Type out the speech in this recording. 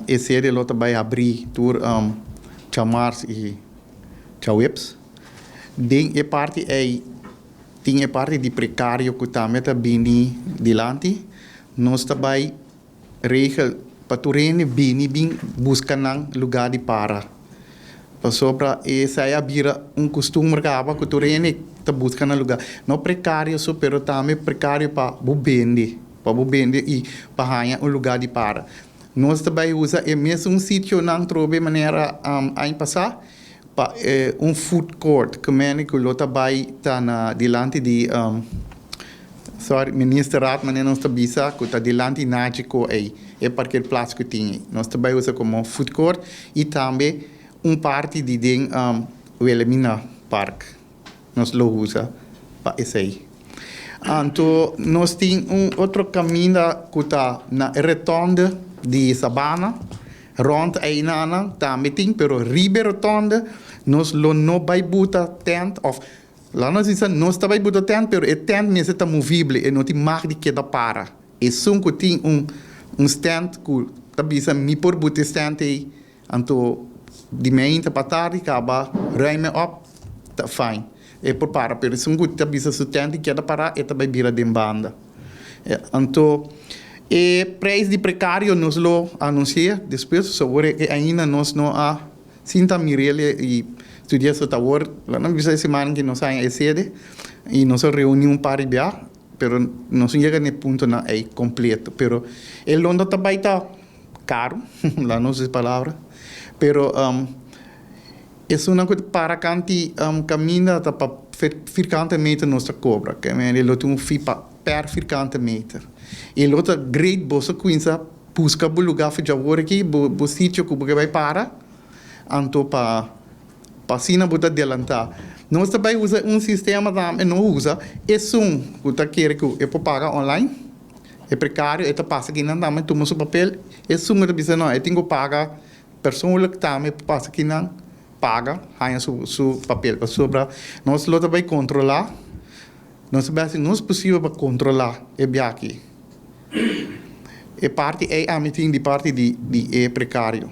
E sede lo ta bai habrí tur djamars i djaweps. Den e parti ei tin e parti di prekario ku tambe ta bini dilanti. Nos ta bai regel pa tur hende bini bin buska nan lugá di para. Pasobra esei a bira un kustumber kaba ku tur hende ta buska nan lugá. No prekario so pero tambe prekario pa bo bende, pa bo bende i pa haña un lugá di para. Nos ta bai usa e mesun sitionan trobe manera aña pasá pa un food court ku mende ku lo ta bai ta na dilanti di sorry ministerraad manera nos ta bisa ku ta dilanti Nagico ei e parkeerplaats ku tin ei nos ta bai usa komo food court i tambe un parti di den Wilhelmina park nos lo usa pa esei. Anto nos tin un otro kaminda ku ta na e rotonde di Sabana Rond einanan tambe tin, pero riba e rotonde nos lo no bai buta tent of laat nos bisa nos ta bai buta tent pero e tent mester ta movible, e no tin mag di keda para. Esun ku tin un un stand ku ta bisa mi por buta e stand ei anto di meinta pa tardi kaba ruime op ta fine e por para pero esun ku ta bisa su tent di keda para e ta bai bira den banda. Anto e prijs di prekario nos lo anunsia despues, sobor e ainda nos no a sinta mir'el i studia so ta awor, lo nan bisa e siman ki nos haña e sede i nos a reuni un par di bia, pero nos no yega na e puntonan ei kompleto, pero e londo ta bai ta karu, laat nos usa e palabra, pero esunnan ku ta para kanti kaminda ta pa firkante meter nos ta kobra, ke men lo tin un fee pa per firkante meter. I lo ta great boso kuinsa buska bo luga for djawor aki, bo sitio ku bo ke bai para, anto pa pa asina bo ta delantá. Nos ta bai usa un sistema tambe, no usa, esun ku ta kere ku e por paga online, e prekario e ta pasa kinan tambe tuma su papel, esun ku ta bisa no e tin ku paga persoonlijk tambe por pasa kinan paga haña su su papel pasobra nos lo ta bai kontrolá. Nos ta bai hasi nos posibel pa kontrolá e biaha. E parti ei ami tin di parti di di e prekario.